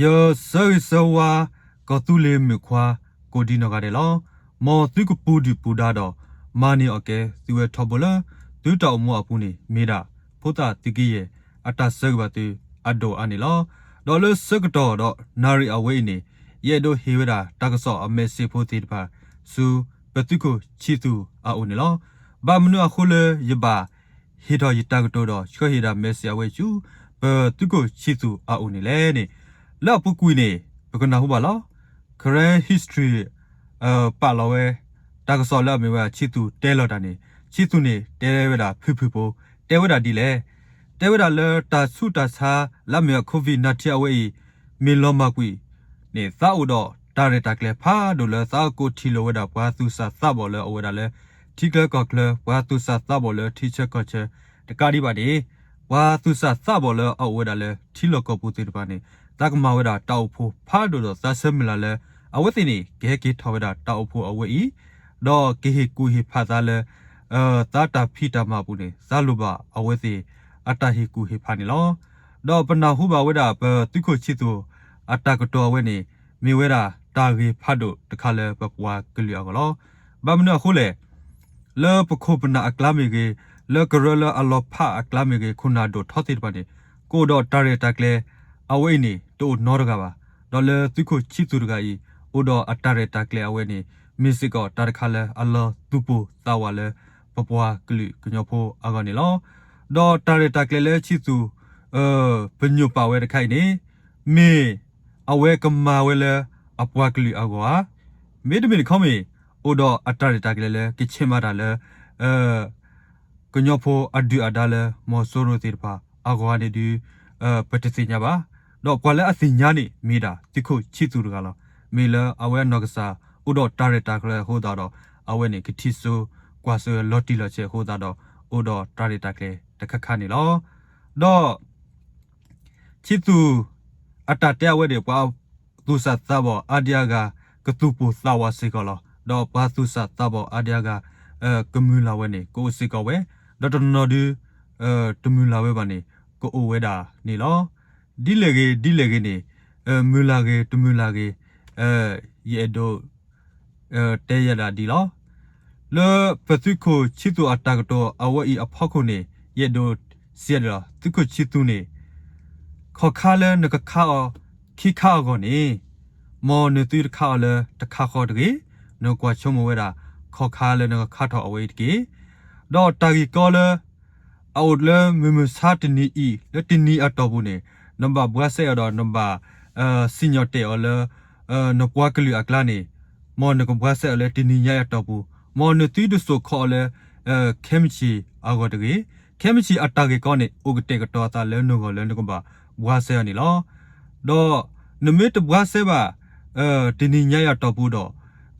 ယဆၢဂ့ၤဆၢဝါ ကီၢ်သူလ့ၤမုၣ်ခွါ ကိးဒံနီၢ်ဂၤဒဲးလီၤ. မ်သုကပူၤဒုၣ်ပူၤဒါဒီး မၤန့ၢ်အီၣ်ကဲသုဝဲထီဘိလၢ သုတၢ်အိၣ်မူအပူၤန့ၣ် မ့ၢ်ဒၣ်ဖိသၣ်သုးက့ယဲၢ် အတၢ်ဆၢဂ့ၤဘၣ်သုအဒိၣ်အါန့ၣ်လီၤ. ဒီးလၢဆၢကတီၢ်ဒီးနၣ်ရံၣ်အဝဲအံၤန့ၣ် ယအဲၣ်ဒိးဟ့ၣ်ဝဲဒၣ်တၢ်ကစီၣ်အမဲာ်စံးဖိသ့ၣ်တဖၣ် ဆူပသုးခိၣ်ဆံသူးအအိၣ်န့ၣ်လီၤ. ဘၣ်မနုၤအဃိလၢယဘၣ် ဟ့ၣ်ထီၣ်ယတၢ်ကတိၤဒီး ဆှၢဟ့ၣ်ဒၣ်မဲာ်စံးအဝဲဆူ ပသုးခိၣ်ဆံသူးအအိၣ်န့ၣ်လဲၣ်န့ၣ်, လၢအပူၤကွံာ်န့ၣ် ပကနၢ်ဟူဘၣ်လီၤ. Karen History ပာ်လီၤဝဲ တၢ်ကစီၣ်လၢအမ့ၢ်ဝဲဒၣ်ဆံသူးတဲလီၤတၢ်န့ၣ်, ဆံသူးန့ၣ်တဲဝဲဒၣ်ဖုၣ်ဖုၣ်ဖိ, တဲဝဲဒၣ်ဒ်လဲၣ်. တဲဝဲဒၣ်လၢတၢ်ဆူးတၢ်ဆါလၢအမ့ၢ်ဝဲ COVID nineteen အဝဲအံၤ မ့ၢ်လီၤမၢ်ကွံာ်န့ၣ် သးအိၣ်ဒီးတၢ်ရဲၣ်တၢ်ကျဲၤဖးဒိၣ်လၢသးကအိၣ်ထံၣ်လိာ်ဝဲဒၣ်ပှၤသူၣ်စၢ်သးဘီၣ်လၢအအိၣ်ဝဲဒၣ်လၢ ထံချၢကီၢ်ချၢ, ပှၤသူၣ်စၢ်သးဘီၣ်လၢထံဆၢကီၢ်ဆၢ တကးဒံးဘၣ်န့ၣ် ပှၤသူၣ်စၢ်သးဘီၣ်လၢအအိၣ်ဝဲဒၣ်လၢထံလီၢ်ကီၢ်ပူၤသ့ၣ်တဖၣ်န့ၣ် သးကမၤဝဲဒၣ်တၢ်အိၣ်ဖှိၣ်ဖးဒိၣ်ဒီးသးဆၢမုၢ်လၢ်လၢ အဝဲသ့ၣ်န့ၣ် ကဟဲက့ၤထီၣ်ဝဲဒၣ်တၢ်အိၣ်ဖှိၣ်အဝဲအံၤ, ဒီးကဟ့ၣ်ကူၣ်ဟ့ၣ်ဖးသးလၢ သးတၢ်ဖံးတၢ်မၤအပူၤန့ၣ် သးလိၣ်ဘၣ်အဝဲသ့ၣ်အတၢ်ဟ့ၣ်ကူၣ်ဟ့ၣ်ဖးန့ၣ်လီၤ. ဒီးပနၢ်ဟူဘၣ်ဝဲဒၣ်ပသုးခိၣ်ဆံသူးအတၢ်ကတိၤအဝဲန့ၣ် မ့ၢ်ဝဲဒၣ်တၢ်ဂ့ၢ်ဖးဒိၣ်တခါလၢပပှၤကလုာ်အဂီၢ်လီၤ. ဘၣ်မနုၤအဃိလဲၣ်, လၢပခိၣ်ပနၢ်အကျါမ့ၢ်ဂ့ၤ, လၢကရၢလၢအလီၤဖးအကျါမ့ၢ်ဂ့ၤ, ခိၣ်နၢ်ဒိၣ်ထီသ့ၣ်တဖၣ်န့ၣ် ကအိၣ်ဒီးတၢ်ရဲၣ်တၢ်ကျဲၤ အဝဲအံၤန့ၣ် တအိၣ်နီတဂၤဘၣ်. ဒီးလၢသုးခိၣ်ဆံသူးတဂၤအံၤ အိၣ်ဒီးအတၢ်ရဲၣ်တၢ်ကျဲၤအဝဲန့ၣ် မ့ၢ်စ့ၢ်ကီးတၢ်တခါလၢအလီၤသူၣ်ပိၢ်သးဝးလၢ ပပှၤကလုာ်ကညီဖိအဂီၢ်န့ၣ်လီၤ. ဒီးတၢ်ရဲၣ်တၢ်ကျဲၤလၢဆံသူး ပညိၣ်ပာ်ဝဲတခါအံၤန့ၣ် မ့ၢ်အဝဲကမၤဝဲလၢအပှၤကလုာ်အဂီၢ်ဧါ, မ့တမ့ၢ်တခီမ့ၢ် အိၣ်ဒီးအတၢ်ရဲၣ်တၢ်ကျဲၤလၢကဆဲးမၤတၢ်လၢ ကညီဖိအဒုၣ်အဒါလၢမီၤစိရိၤသ့ၣ်တဖၣ်အဂီၢ်န့ၣ်ဒုး ပတသ့ၣ်ညါဘၣ်. ဒီးပှၤလၢအသ့ၣ်ညါန့ၣ်မ့ၢ်ဒၣ်သုးခိၣ်ဆံသူးတဂၤလီၤ. မ့ၢ်လၢအဝဲအနီၢ်ကစၢ်အိၣ်ဒီးတၢ်ရဲၣ်တၢ်ကျဲၤအဃိသတးဒီး အဝဲန့ၣ်ကထံၣ်စိကွၢ်စိလီၤတံၢ်လီၤဆဲးအဃိသတးဒီး အိၣ်ဒီးတၢ်ရဲၣ်တၢ်ကျဲၤတခါခါန့ၣ်လီၤ. ဒီး ဆံသူးအတၢ်တဲအဝဲန့ၣ် ပှၤသူၣ်စၢ်သးဘီၣ်အါဒံအါဂၤ ကသူၣ်ပိၢ်သးဝးစ့ၢ်ကီးလီၤ. ဒီးပှၤသူၣ်စၢ်သးဘီၣ်အါဒံအါဂၤ ကမုၢ်လၢ်ဝဲန့ၣ် ကအိၣ်စ့ၢ်ကီးဝဲ, ဒီးတနီၤနီၤဒုး တမုၢ်လၢ်ဝဲဘၣ်န့ၣ် ကအိၣ်ဝဲဒၣ်န့ၣ်လီၤ. ဒ်လဲၣ်ဂ့ၤ ဒ်လဲၣ်ဂ့ၤန့ၣ် မုၢ်လၢ်ဂ့ၤ တမုၢ်လၢ်ဂ့ၤ ယအဲၣ်ဒိး တဲယၤဒၣ်ဒ်လီၤ. လၢပသုးခိၣ်ဆံသူးအတၢ်ကတိၤအဝဲအံၤအဖီခိၣ်န့ၣ် ယအဲၣ်ဒိးစံးဒၣ်လီၤ သုးခိၣ်ဆံသူးန့ၣ် ခီၣ်ခါလၢနကခါအီၤခံခါအဂီၢ်န့ၣ် မ်နသုတခါအီၤလၢတခါဃီတဂ့ၤ, နကွၢ်ဆိကမိၣ်ဝဲဒၣ် ခီၣ်ခါလၢနကခါထီၣ်အဝဲအံၤတက့ၢ်. ဒီးတၢ်ဂ့ၢ်ကီလၢ အအိၣ်လၢမုၢ်မဆါတနံၤအံၤ လၢတနံၤအတီၢ်ပူၤန့ၣ် နဘၣ်ဘှါစဲအီၤဒီး နဘၣ်စံၣ်ညီၣ်တဲာ်အီၤလၢ နပှၤကလုာ်အကျါန့ၣ် မ်နကဘှါစဲအီၤလၢတနံၤညါအံၤအတီၢ်ပူၤ, မ်နသုတစိာ်ခီအီၤလၢ ခဲမုၢ်ဆံးအဂီၢ်တဂ့ၤ. ခဲမုၢ်ဆံးအတၢ်ဂ့ၢ်ကီန့ၣ် အိၣ်ကတဲာ်ကတီၤအသးလၢနဂီၢ်လၢနကဘၣ်ဘှါစဲအီၤန့ၣ်လီၤ. ဒီးနမ့ၢ်တဘှါစဲဘၣ် တနံၤညါအံၤအတီၢ်ပူၤဒီး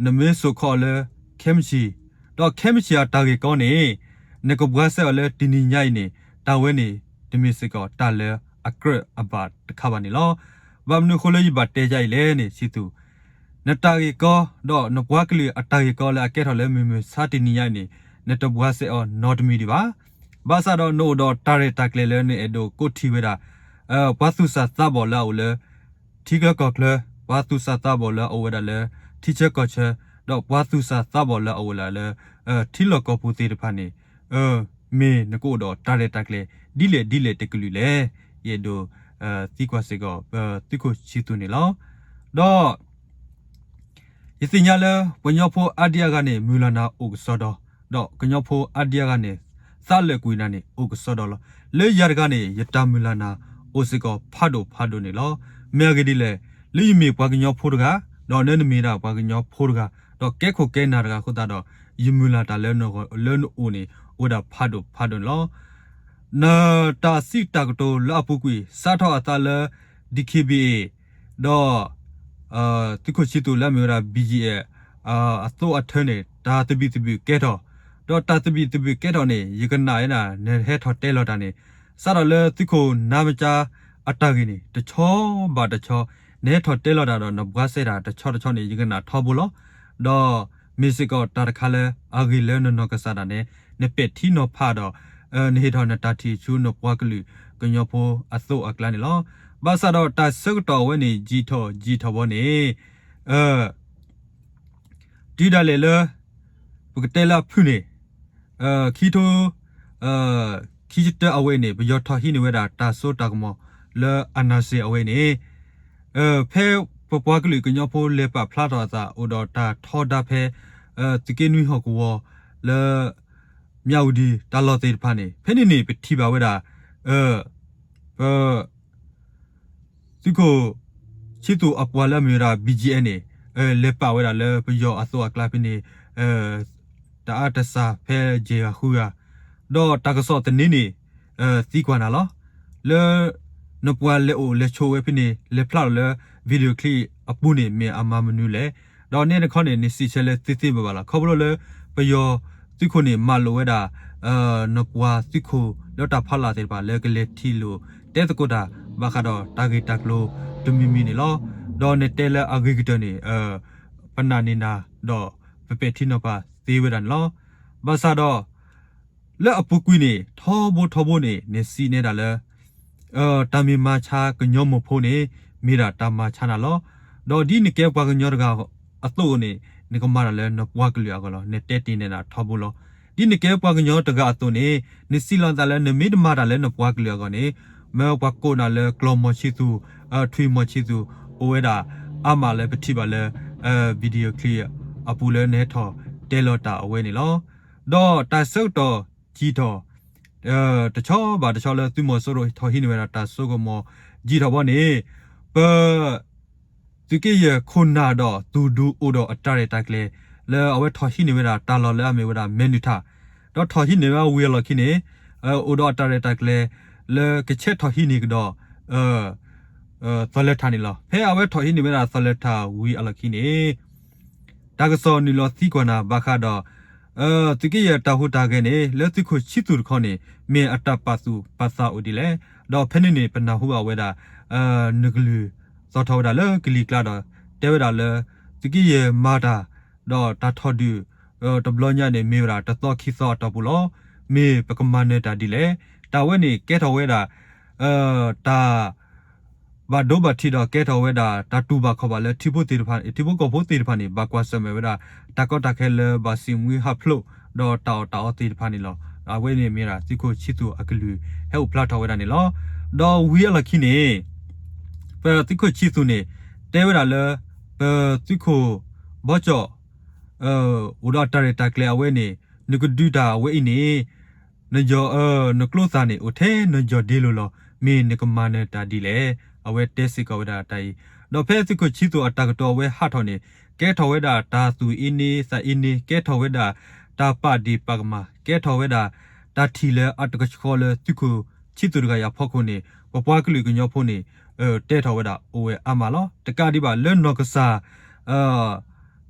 နမ့ၢ်စိာ်ခီအီၤလၢ ခဲမုၢ်ဆံး, ဒီးခဲမုၢ်ဆံးအတၢ်ဂ့ၢ်ကီန့ၣ် နကဘှါစဲအီၤလၢတနံၤညါအံၤန့ၣ် တၢ်ဝဲန့ၣ် တမ့ၢ်စ့ၢ်ကီးတၢ်လၢအကြၢးအဘၣ်တခါဘၣ်န့ၣ်လီၤ. ဘၣ်မနုၤအဃိလၢယဘၣ်တဲယၤအံၤလဲၣ်န့ၣ် ဆံသူး နတၢ်ဂ့ၢ်ကီ ဒီးနပှၤကလုာ်အတၢ်ဂ့ၢ်ကီလၢအကဲထီၣ်လၢမုၢ်မဆါတနံၤညါအံၤန့ၣ် နတဘှါစဲအီၤနီတမံၤဒံးဘၣ်. ဘၣ်ဆၣ်ဒီးနအိၣ်ဒီးတၢ်ရဲၣ်တၢ်ကျဲၤလၢနအဲၣ်ဒိးကိးထံၣ်ဝဲဒၣ် ပှၤသူၣ်စၢ်သးဘီၣ်လၢအအိၣ်လၢ ထံချၢကီၢ်ချၢ, ပှၤသူၣ်စၢ်သးဘီၣ်လၢအအိၣ်ဝဲဒၣ်လၢ ထံဆၢကီၢ်ဆၢ, ဒီးပှၤသူၣ်စၢ်သးဘီၣ်လၢအအိၣ်ဝဲဒၣ်လၢ ထံလီၢ်ကီၢ်ပူၤသ့ၣ်တဖၣ်န့ၣ် မ့ၢ်နကအိၣ်ဒီးတၢ်ရဲၣ်တၢ်ကျဲၤ ဒ်လဲၣ်ဒ်လဲၣ်တကလုာ်လဲၣ်. ယအဲၣ်ဒိး သံကွၢ်စ့ၢ်ကီး သုးခိၣ်ဆံသူးန့ၣ်လီၤ. ဒီး ယသ့ၣ်ညါလၢ ပှၤကညီဖိအါဒံအါဂၤန့ၣ် မုၢ်လၢ်နၤအိၣ်ကစီဒီ, ဒီးကညီဖိအါဒံအါဂၤန့ၣ် သးလၢာ်ကွံာ်နၤန့ၣ် အိၣ်ကစီဒီလီၤ. လၢယၤတဂၤန့ၣ် ယတၢ်မုၢ်လၢ်နၤ အိၣ်စ့ၢ်ကီးဖးဒိၣ်ဖးဒိၣ်န့ၣ်လီၤ. မ့ၢ်အဂ့ၢ်ဒ်လဲၣ်, လၢယမ့ၢ်ပှၤကညီဖိတဂၤ, ဒီးနမ့ၢ်ဒၣ်ပှၤကညီဖိတဂၤ, ဒီးကဲခိၣ်ကဲနၢ်တဂၤအဃိသတးဒီး ယမုၢ်လၢ်တၢ်လၢနအိၣ်န့ၣ် အိၣ်ဝဲဒၣ်ဖးဒိၣ်ဖးဒိၣ်န့ၣ်လီၤ. နတၢ်စံးတၢ်ကတိၤလၢအပူၤကွံာ် စးထီၣ်အသးလၢ DKBA ဒီး သုးခိၣ်ဆံသူးလၢအမ့ၢ်ဝဲဒၣ် BGF အသိအထၢန့ၣ် တၢ်သဘံၣ်သဘုၣ်ကဲထီၣ်, ဒီးတၢ်သဘံၣ်သဘုၣ်ကဲထီၣ်န့ၣ် ယကနၣ်ဝဲဒၣ် နဟဲထီၣ်တဲလီၤတၢ်န့ၣ် စးထီၣ်လၢသုးခိၣ်နါမကၠါအတၢ်ဂ့ၢ်န့ၣ် တဆီဘၣ်တဆီ နဟဲထီၣ်တဲလီၤတၢ်ဒီး နဘှါစဲတၢ်တဆီတဆီန့ၣ် ယကနၣ်ထီဘိလီၤ. ဒီးမ့ၢ်စ့ၢ်ကီးတၢ်တခါလၢအဂ့ၤလၢနနီၢ်ကစၢ်ဒၣ်နဲ နပဲာ်ထံနီၤဖးဒီး နဟ့ၣ်ထီၣ်နတၢ်ထံၣ်ဆူနပှၤကလုာ်ကညီဖိအသိးအကျါန့ၣ်လီၤ. ဘၣ်ဆၣ်ဒီးတၢ်ဆၢကတီၢ်အဝဲန့ၣ် ယံာ်ထီၣ်ယံာ်ထီၣ်ဘီန့ၣ် တုၤဒၣ်လဲာ်လၢ ပကတဲလၢအဖုၣ်န့ၣ် ခံထိ ခံဆံတၢအဝဲအံၤန့ၣ် ပယီၤထီၣ်ဟံးန့ၢ်ဝဲဒၣ်တၢ်စိတၢ်ကမီၤလၢ အနၢ်စ့ၣ် အဝဲအံၤန့ၣ် ဖဲပပှၤကလုာ်ကညီဖိလဲၤပာ်ဖျါထီၣ်အသး အိၣ်ဒီးတၢ်ထီဒါဖဲ သုးက့နွံဟီၣ်ကဝီၤလၢ မၠးဝတံၣ်တၢ်လီၢ်သ့ၣ်တဖၣ်န့ၣ် ဖဲန့ၣ်န့ၣ် ပထံၣ်ဘၣ်ဝဲဒၣ် ပ သုးခိၣ်ဆံသူၣ်အပှၤလၢအမ့ၢ်ဝဲဒၣ် ဘံၣ်ကၠံၣ်အဲၣ်န့ၣ် လဲၤပာ်ဝဲဒၣ်လၢပယီၤအသိးအကျါဖဲန့ၣ် တအါတစှၤဖဲယဲၢ်ဂၤဃုဂၤ ဒီးတၢ်ကစီၣ်သန့န့ၣ် သံကွၢ်နၤလီၤ. လၢ နပှၤလဲၤအိၣ်လဲၤဆိးဝဲဖဲန့ၣ် လဲၤဖျါထီၣ်လၢ video clip အပူၤန့ၣ် မ့ၢ်အမၤမနုၤလဲၣ်. ဒီးနဲတခီန့ၣ် နစံးဆၢလၢသ့သ့ဘၣ်ဘၣ်လီၤ. ခီဖျိလၢ ပယီၤသုးခိၣ်န့ၣ် မၤလိာ်ဝဲဒၣ် နပှၤသုးခိၣ်လၢတၢ်ဖီလာ်သ့ၣ်တဖၣ် လၢကလဲၤထံၣ်လိာ်တဲသကိးတၢ် ဘၣ်ဃးဒီးတၢ်ဂ့ၢ်တၢ်ကျိၤတမံၤမံၤန့ၣ်လီၤ. ဒီးနတဲလၢအဂ့ၤကတၢၢ်န့ၣ် ပနာ်န့ၢ်နၤ ဒီးပပဲာ်ထံနီၤဖးသ့ဝဲဒၣ်န့ၣ်လီၤ. ဘၣ်ဆၣ်ဒီး လၢအပူၤကွံာ်န့ၣ် ထီဘိထီဘိန့ၣ် နစံးနဲဒၣ်လၢ တၢ်မ့ၢ်မၤဆါကညီမိၢ်ဖိန့ၣ် မ့ၢ်ဒၣ်တၢ်မၤဆါနၤလီၤ. ဒီးဒ်နကဲပှၤကညီတဂၤအသိးန့ၣ် နကမၤတၢ်လၢနပှၤကလုာ်အဂီၢ်လီၤ. နတဲတ့ၢ်နဲဒၣ်ထီဘိလီၤ. ဒ်နကဲပှၤကညီတဂၤအသိးန့ၣ် နစံးလီၤနသးလၢနမ့ၢ်တမၤတၢ်လၢနပှၤကလုာ်အဂီၢ်န့ၣ် မၢပှၤကိးနၤလၢကျီၢ်မီၤဆံသူၣ် ထွံၣ်မီၤဆံသူၣ် အိၣ်ဝဲဒၣ်အါမးလၢပထံၣ်ဘၣ်လၢ video clip အပူၤလၢနဟဲထီၣ်တဲလီၤတၢ်အဝဲန့ၣ်လီၤ. ဒီးတၢ်ဆၢကတီၢ်ကံၢ်ထီၣ် တဆီဘၣ်တဆီလၢသုးမီၤစိရိၤထီၣ်ဟံးန့ၢ်ဝဲဒၣ်တၢ်စိကမီၤကံၢ်ထီၣ်ဘီန့ၣ် ပ သုးက့ယဲၢ်ခိၣ်နၢ်ဒီးသုးဒူအိၣ်ဒီးအတၢ်ရဲၣ်တၢ်ကျဲၤ လၢအဝဲထီၣ်ဟံးန့ၢ်ဝဲဒၣ်တၢ်လီၢ်လၢအမ့ၢ်ဝဲဒၣ်မဲနုၤထၣ် ဒီးထီၣ်ဟံးန့ၢ်ဝဲဝံၤအလီၢ်ခံန့ၣ် အိၣ်ဒီးအတၢ်ရဲၣ်တၢ်ကျဲၤ လၢကဆဲးထီၣ်ဟံးန့ၢ်ကဒီး သီလဲၤထၣ်န့ၣ်လီၤ. ဖဲအဝဲထီၣ်ဟံးန့ၢ်ဝဲဒၣ်သီလဲၤထၣ်ဝံၤအလီၢ်ခံန့ၣ် တၢ်ကစီၣ်နုာ်လီၤသံကွၢ်နၤဘၣ်ဃးဒီး သုးက့ယဲၢ်တၢ်ဟူးတၢ်ဂဲၤန့ၣ် လၢသုးခိၣ်ဆံသူၣ်တခီန့ၣ် မ့ၢ်အတၢ်ပာ်သူၣ်ပာ်သးအိၣ်ဒ်လဲၣ်. ဒီးဖဲန့ၣ်န့ၣ် ပနၢ်ဟူဘၣ်ဝဲဒၣ် နကလုၢ်သီၣ်ထီၣ်ဝဲဒၣ်လၢကလံၤကျါဒီး တဲဝဲဒၣ်လၢ သုးက့ယဲၢ်မၤတၢ် ဒီးတၢ်ထီၣ်ဒုး တဘျီညါန့ၣ် မ့ၢ်ဝဲဒၣ်တသီခံသီအတီၢ်ပူၤလီၤ. မ့ၢ်ပကမၤနၢၤတၢ်ဒ်လဲၣ်. တၢ်ဝဲန့ၣ်ကဲထီၣ်ဝဲဒၣ် တၢ် ဘၣ်ဒိဘၣ်ထံးဒီးကဲထီၣ်ဝဲဒၣ် တၢ်တူၢ်ဘၣ်ခီၣ်ဘၣ်လၢထံဖိသ့ၣ်တဖၣ် ထံဖိကီၢ်ဖိသ့ၣ်တဖၣ်န့ၣ် ဘၣ်ကွၢ်ဆၢၣ်မဲာ်ဝဲဒၣ် တၢ်ကီတၢ်ခဲလၢဘၣ်စံးမှံဟးဖျိး ဒီးတၢ်အီၣ်တၢ်အီသ့ၣ်တဖၣ်န့ၣ်လီၤ. အဝဲန့ၣ်မ့ၢ်ဒၣ်သုးခိၣ်ဆံသူၣ်အကလုၢ်ဟဲအိၣ်ဖျါထီၣ်ဝဲဒၣ်န့ၣ်လီၤ. ဒီးဝံၤအလီၢ်ခံန့ၣ် ပသုးခိၣ်ဆံသူၣ်န့ၣ် တဲဝဲဒၣ်လၢ ပသုးခိၣ်ဘီကၠီၣ် အိၣ်ဒီးတၢ်ရဲၣ်တၢ်ကျဲၤအဝဲန့ၣ် နကဒုးတၢ်အဝဲအံၤန့ၣ် နယီၢ် နကျိသၣ်န့ၣ် အိၣ်ထဲနယီၢ်ဒ့လိၤလီၤ. မ့ၢ်နကမၤနၢၤတၢ်ဒ်လဲၣ်. အဝဲတဲစ့ၢ်ကီးဝဲဒၣ်တၢ်အံၤ ဒီးဖဲသုးခိၣ်ဆံသူၣ်အတၢ်ကတိၤအဝဲဟးထီၣ်န့ၣ် ကဲထီၣ်ဝဲဒၣ်တၢ်သူၣ်အ့န့သးအ့န့ ကဲထီၣ်ဝဲဒၣ်တၢ်ပာ်ဒ့ၣ်ပာ်ကမၣ် ကဲထီၣ်ဝဲဒၣ် တၢ်ထံၣ်လၢအတကဆှီလၢသုးခိၣ်ဆံသူၣ်တဂၤအံၤအဖီခိၣ်န့ၣ် ပပှၤကလုာ်ကညီဖိန့ၣ် တဲထီၣ်ဝဲဒၣ်အိၣ်ဝဲအါမးလီၤ. တကးဒံးဘၣ်လၢနီၢ်ကစၢ်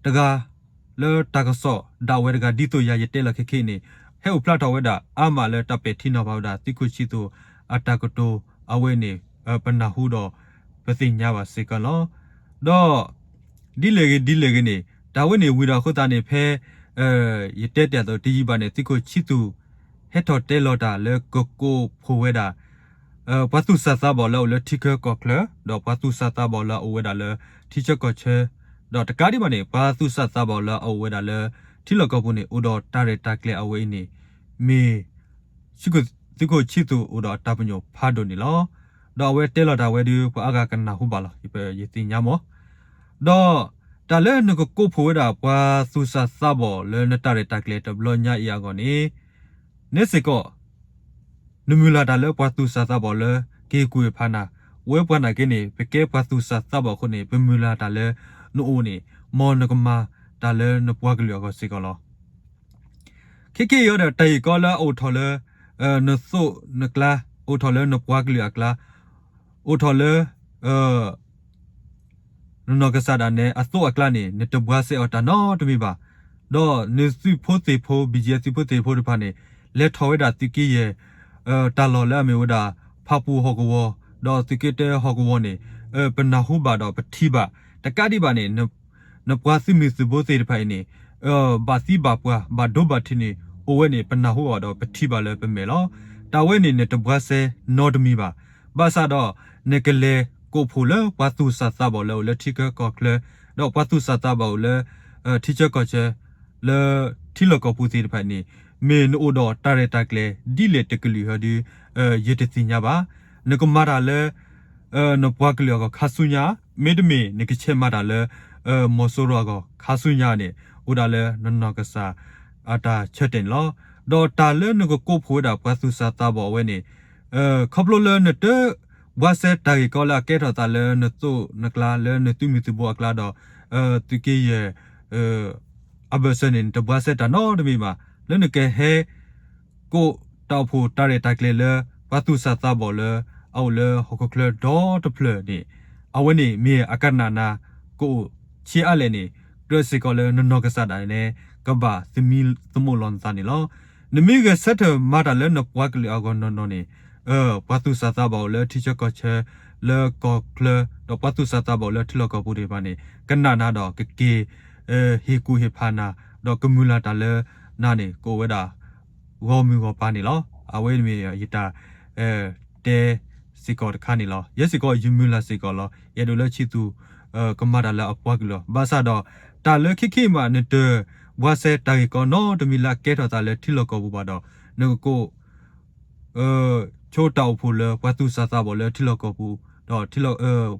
တဂၤ လၢတၢ်ကစီၣ်ဒၣ်ဝဲတဂၤ ဒ်သိးယၤယတဲလီၤခဲခဲအံၤန့ၣ် ဟဲအိၣ်ဖျါထီၣ်ဝဲဒၣ်အါမးလၢတၢ်ပဲာ်ထံနီၤဖးဝဲဒၣ်သုးခိၣ်ဆံသူၣ်အတၢ်ကတိၤအဝဲန့ၣ် ပနၢ်ဟူဒီးပသ့ၣ်ညါဘၣ်စ့ၢ်ကီးလီၤ. ဒီး ဒ်လဲၣ်ဂ့ၤဒ်လဲၣ်ဂ့ၤန့ၣ် တၢ်ဝဲန့ၣ်ဝံၤဒီးအဃိသတးန့ၣ် ဖဲ ယတဲတ့ၢ်အသိးတယံာ်ဘၣ်န့ၣ် သုးခိၣ်ဆံသူၣ် ဟဲထီၣ်တဲလီၤတၢ်လၢကကိးဖှိၣ်ဝဲဒၣ် ပှၤသူၣ်စၢ်သးဘီၣ်လၢအအိၣ်လၢထံချၢကီၢ်ချၢ ဒီးပှၤသူၣ်စၢ်သးဘီၣ်လၢအအိၣ်ဝဲဒၣ်လၢထံဆၢကီၢ်ဆၢ ဒီးတကးဒံးဘၣ်န့ၣ် ပှၤသူၣ်စၢ်သးဘီၣ်လၢအအိၣ်ဝဲဒၣ်လၢထံလီၢ်ကီၢ်ပူၤန့ၣ် အိၣ်ဒီးတၢ်ရဲၣ်တၢ်ကျဲၤအဝဲအံၤန့ၣ် မ့ၢ် သုးခိၣ်ဆံသူၣ်အိၣ်ဒီးတၢ်ပညိၣ်ဖးဒိၣ်န့ၣ်လီၤ. ဒီးအဝဲတဲလီၤတၢ်ဝဲဒၣ် ပှၤအါဂၤကနၢ်ဟူဘၣ်လီၤ ယသ့ၣ်ညါမး ဒီးတၢ်လၢနကကိးဖှိၣ်ဝဲဒၣ်ပှၤသူၣ်စၢ်သးဘီၣ်လၢနတၢ်ရဲၣ်တၢ်ကျဲၤတဘျီညါအံၤအဂီၢ်န့ၣ် နဲစ့ၢ်ကီး နမုၢ်လၢ်တၢ်လၢပှၤသူၣ်စၢ်သးဘီၣ်လၢက့ၤကွံာ်ဖးနၤ ဝဲပှၤနာ်က့န့ၣ် ပကဲပှၤသူၣ်စၢ်သးဘီၣ်အဃိန့ၣ် ပမုၢ်လၢ်တၢ်လၢနအိၣ်န့ၣ် မ်နကမၤတၢ်လၢနပှၤကလုာ်အဂီၢ်စ့ၢ်ကီးလီၤ. ခဲကနံၣ်အံၤဒီးတၢ်ဂ့ၢ်ကီလၢအအိၣ်ထီၣ်လၢ နသိးနကျါ အိၣ်ထီၣ်လၢနပှၤကလုာ်အကျါ အိၣ်ထီၣ်လၢ နနီၢ်ကစၢ်ဒၣ်နဲအသိးအကျါန့ၣ် နတဘှါစဲအီၤတၢ်နီတမံၤဘၣ်. ဒီးနသုးဖိသ့ၣ်ဖိ ဘံၣ်ကၠံၣ်သုးဖိသ့ၣ်ဖိတဖၣ်န့ၣ် လဲၤထီၣ်ဝဲဒၣ်သုးက့ယဲၢ် တၢ်လီၢ်လၢအမ့ၢ်ဝဲဒၣ် ဖၣ်ပူၣ်ဟီၣ်ကဝီၤ ဒီးသုးက့တၢဟီၣ်ကဝီၤန့ၣ် ပနၢ်ဟူဘၣ်ဒီးပထံၣ်ဘၣ် တကးဒံးဘၣ်န့ၣ် နပှၤသုးမုၢ်သုးဘိသ့ၣ်တဖၣ်အံၤန့ၣ် ဘၣ်သံဘၣ်ပှၢ် ဘၣ်ဒိဘၣ်ထံးန့ၣ် အိၣ်ဝဲန့ၣ် ပနၢ်ဟူဘၣ်ဒီးပထံၣ်ဘၣ်လၢပမဲာ်လီၤ. တၢ်ဝဲန့ၣ်နတဘှါစဲနီတမံၤဘၣ်. ဘၣ်ဆၣ်ဒီး နကလဲၤကိးဖှိၣ်လၢပှၤသူၣ်စၢ်သးဘီၣ်လၢအိၣ်လၢထံချၢကီၢ်ချၢ, ဒီးပှၤသူၣ်စၢ်သးဘီၣ်အိၣ်လၢ ထံဆၢကီၢ်ဆၢ လၢထံလီၢ်ကီၢ်ပူၤသ့ၣ်တဖၣ်န့ၣ် မ့ၢ်နအိၣ်ဒီးတၢ်ရဲၣ်တၢ်ကျဲၤဒ်လဲၣ်တကလုာ်ဟီဒီး ယတသ့ၣ်ညါဘၣ်. နကမၤတၢ်လၢ နပှၤကလုာ်အဂီၢ်ခါဆူညါ, မ့တမ့ၢ်နကဆဲးမၤတၢ်လၢ မီၤစိရိၤအဂီၢ်ခါဆူညါန့ၣ် အိၣ်ဒၣ်လၢနနီၢ်ကစၢ်အတၢ်ဆၢတဲာ်န့ၣ်လီၤ. ဒီးတၢ်လၢနကကိးဖှိၣ်ဝဲဒၣ်ပှၤသူၣ်စၢ်သးဘီၣ်အဝဲန့ၣ် ခီဖျိလၢနတဘှါစဲတၢ်ဂ့ၢ်ကီလၢအကဲထီၣ်သးလၢနသိးနကျါ လၢနသုးမုၢ်သံၣ်ဘိအကျါဒီး သုးက့ယဲၢ် အဘၢၣ်စၢၤန့ၣ် နတဘှါစဲတၢ်နီတမံၤဘၣ်. လၢနကဟဲ ကိးတၢ်အိၣ်ဖှိၣ်တၢ်ရဲၣ်တၢ်ကျဲၤလၢ ပှၤသူၣ်စၢ်သးဘီၣ်လၢ အအိၣ်လၢဟီၣ်ခိၣ်ချၢဒီတဖျၢၣ်န့ၣ် အဝဲန့ၣ်မ့ၢ်အကနၣ်နၤ ကအိၣ်ဆံးအါလဲၣ်န့ၣ် ကြၢးစ့ၢ်ကီးလၢနနီၢ်ကစၢ်ဒၣ်နဲ ကဘၣ်သမံသမိးလီၤနသးန့ၣ်လီၤ. နမ့ၢ်ဂဲၤဆၢထၢၣ်မၤတၢ်လၢနပှၤကလုာ်အဂီၢ်နီၢ်နီၢ်န့ၣ် ပှၤသူၣ်စၢ်သးဘီၣ်လၢထံဆၢကီၢ်ဆၢ လၢကီၢ်ချၢ ဒီးပှၤသူၣ်စၢ်သးဘီၣ်လၢထံလီၢ်ကီၢ်ပူၤသ့ၣ်တဖၣ်န့ၣ် ကနၣ်နၤဒီးကက့ၤ ဟ့ၣ်ကူၣ်ဟ့ၣ်ဖးနၤ ဒီးကမုၢ်လၢ်တၢ်လၢနၤန့ၣ် ကအိၣ်ဝဲဒၣ် ဂီၢ်မုၢ်ဂီၢ်ပၤန့ၣ်လီၤ. အဝဲမ့ၢ်ယတၢ် တဲစ့ၢ်ကီးတခါန့ၣ်လီၤ. ယဲစ့ၢ်ကီးယမုၢ်လၢ်စ့ၢ်ကီးလီၤ. ယအဲၣ်ဒိးလၢဆံးသူ ကမၤတၢ်လၢအပှၤကလုာ်လီၤ. ဘၣ်ဆၣ်ဒီး တၢ်လၢခဲခဲအံၤမး နတဘှါစဲတၢ်ဂ့ၢ်ကီနီတမံၤလၢအကဲထီၣ်သးလၢထံလီၢ်ကီၢ်ပူၤဘၣ်ဒီး နကကိး ဆိတၢ်အိၣ်ဖှိၣ်လၢပှၤသူၣ်စၢ်သးဘီၣ်လၢထံလီၢ်ကီၢ်ပူၤ ဒီး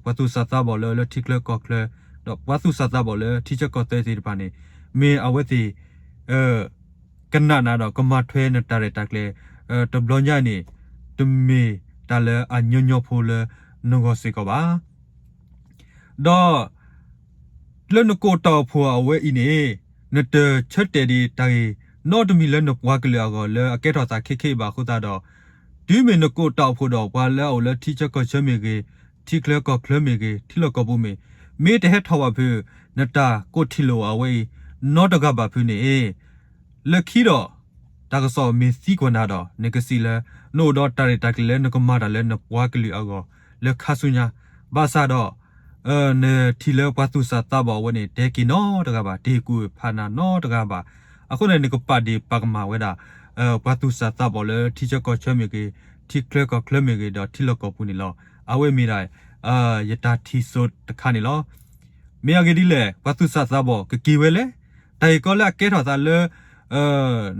ပှၤသူၣ်စၢ်သးဘီၣ်လၢလၢထံချၢကီၢ်ချၢ ဒီးပှၤသူၣ်စၢ်သးဘီၣ်လၢထံဆၢကီၢ်ဆၢသ့ၣ်တဖၣ်န့ၣ် မ့ၢ်အဝဲသ့ၣ် ကနၣ်နၤဒီးကမၤထွဲနတၢ်ရဲၣ်တၢ်ကျဲၤ တဘျီညါန့ၣ် တမ့ၢ်တၢ်လၢအညီညီဖိလၢနဂီၢ်စ့ၢ်ကီးဘၣ်. ဒီး လၢနကိးတၢ်အိၣ်ဖှိၣ်အဝဲအံၤန့ၣ် နတဆၢတဲာ်ဒံးတၢ်ဂ့ၢ်နီတမံၤလၢနပှၤကလုာ်အဂီၢ်လၢအကဲထီၣ်သးခဲခဲအံၤဘၣ်အဃိသတးဒီး တုၤမ့ၢ်နကိးတၢ်အိၣ်ဖှိၣ်ဒီးပှၤလၢအအိၣ်လၢထံဆၢကီၢ်ဆၢမ့ၢ်ဂ့ၤ, ထံချၢကီၢ်ချၢမ့ၢ်ဂ့ၤ, ထံလီၢ်ကီၢ်ပူၤမ့ၢ် မ့ၢ်တဟဲထီၣ်ဘၣ်ဖုး နတၢ်ကိးထံၣ်လိာ်အဝဲအံၤ နီတဂၤဘၣ်ဖုးန့ၣ် လၢခံဒီး တၢ်ကစီၣ်မ့ၢ်သံကွၢ်နၤဒီး နကစံးလၢ နအိၣ်ဒီးတၢ်ရဲၣ်တၢ်ကျဲၤလၢနကမၤတၢ်လၢနပှၤကလုာ်အဂီၢ် လၢခါဆူညါ, ဘၣ်ဆၣ်ဒီး နထံၣ်လၢပှၤသူၣ်စၢ်သးဘီၣ်အဝဲန့ၣ် တဲက့ၤနီတဂၤဘၣ်, တဟ့ၣ်ကူၣ်ဖးနၤနီတဂၤဘၣ်. အဃိန့ၣ် နကပာ်ဒ့ၣ်ပာ်ကမၣ်ဝဲဒၣ် ပှၤသူၣ်စၢ်သးဘီၣ်လၢထံဆၢကီၢ်ဆၢမ့ၢ်ဂ့ၤ, ထံချၢကီၢ်ချၢမ့ၢ်ဂ့ၤ ဒီးထံလီၢ်ကီၢ်ပူၤန့ၣ်လီၤ. အဝဲမ့ၢ်ဒၣ် ယတၢ်ထံၣ်စိတခါန့ၣ်လီၤ. မ့ၢ်အဂ့ၢ်ဒ်လဲၣ် ပှၤသူၣ်စၢ်သးဘီၣ်ကက့ၤဝဲလဲၣ်, တၢ်ဂ့ၢ်ကီလၢအကဲထီၣ်သးလၢ